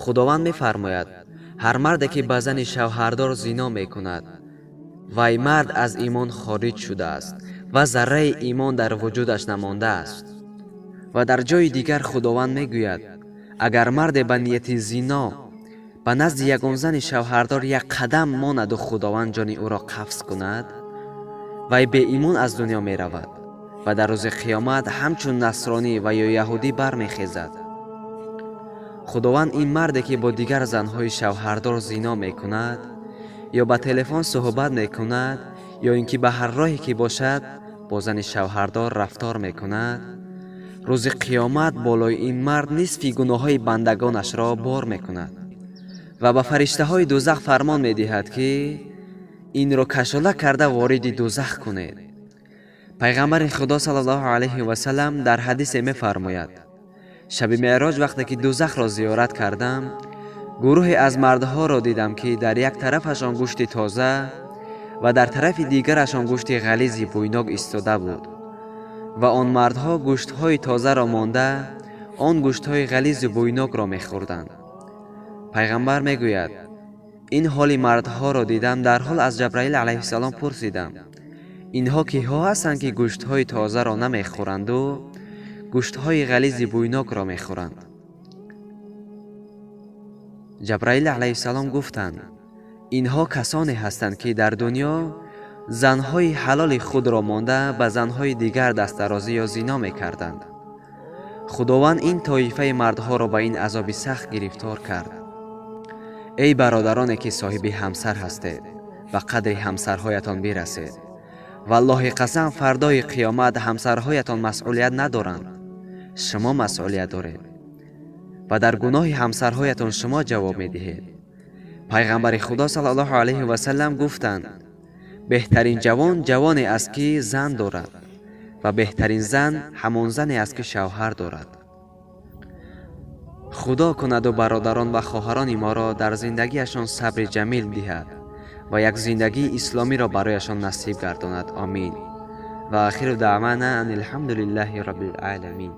Худованд мефармояд: ҳар марде ки ба зани шавҳардор зино мекунад, вай мард аз имон хориҷ шудааст ва зарраи имон дар вуҷудаш намондааст. Ва дар ҷои дигар Худованд мегӯяд: агар марде ба нияти зино ба назди ягон зани шавҳардор як қадам монаду Худованд ҷони ӯро қафз кунад, вай беимон аз дунё меравад ва дар рӯзи қиёмат ҳамчун насронӣ ва ё яҳудӣ бармехезад. Худованд ин марде ки бо дигар занҳои шавҳардор зино мекунад ё ба телефон суҳбат мекунад ё ин ки ба ҳар роҳе ки бошад бо зани шавҳардор рафтор мекунад, рӯзи қиёмат болои ин мард нисфи гуноҳҳои бандагонашро бор мекунад ва ба фариштаҳои дӯзах фармон медиҳад, ки инро кашола карда вориди дӯзах кунед. Пайғамбари Худо саллаллоҳу алайҳи васалам дар ҳадисе мефармояд: шаби меъроҷ вақте ки дӯзахро зиёрат кардам, гурӯҳе аз мардҳоро дидам, ки дар як тарафашон гӯшти тоза ва дар тарафи дигарашон гӯшти ғализи бӯйнок истода буд ва он мардҳо гӯштҳои тозаро монда, он гӯштҳои ғализу бӯйнокро мехӯрданд. Пайғамбар мегӯяд: ин ҳоли мардҳоро дидам, дарҳол аз Ҷабраил алайҳиссалом пурсидам: инҳо киҳо ҳастанд, ки гӯштҳои тозаро намехӯранду гӯштҳои ғализи бӯйнокро мехӯранд? Ҷабраил алайҳиссалом гуфтанд: инҳо касоне ҳастанд, ки дар дунё занҳои ҳалоли худро монда ба занҳои дигар дастдарозӣ ё зино мекарданд. Худованд ин тоифаи мардҳоро ба ин азоби сахт гирифтор кард. Эй бародароне, ки соҳиби ҳамсар ҳастед, ба қадри ҳамсарҳоятон бирасед. Валлоҳи қасам, фардои қиёмат ҳамсарҳоятон масъулият надоранд, шумо масъулият доред ва дар гуноҳи ҳамсарҳоятон шумо ҷавоб медиҳед. Пайғамбари Худо саллаллоҳу алайҳи васалам гуфтанд: беҳтарин ҷавон ҷавоне аст, ки зан дорад, ва беҳтарин зан ҳамон зане аст, ки шавҳар дорад. Худо кунаду бародарон ва хоҳарони моро дар зиндагиашон сабри ҷамил диҳад ва як зиндагии исломиро барояшон насиб гардонад. Омин. Ва охиру даъвана ан алҳамду лиллаҳи раббил оламин.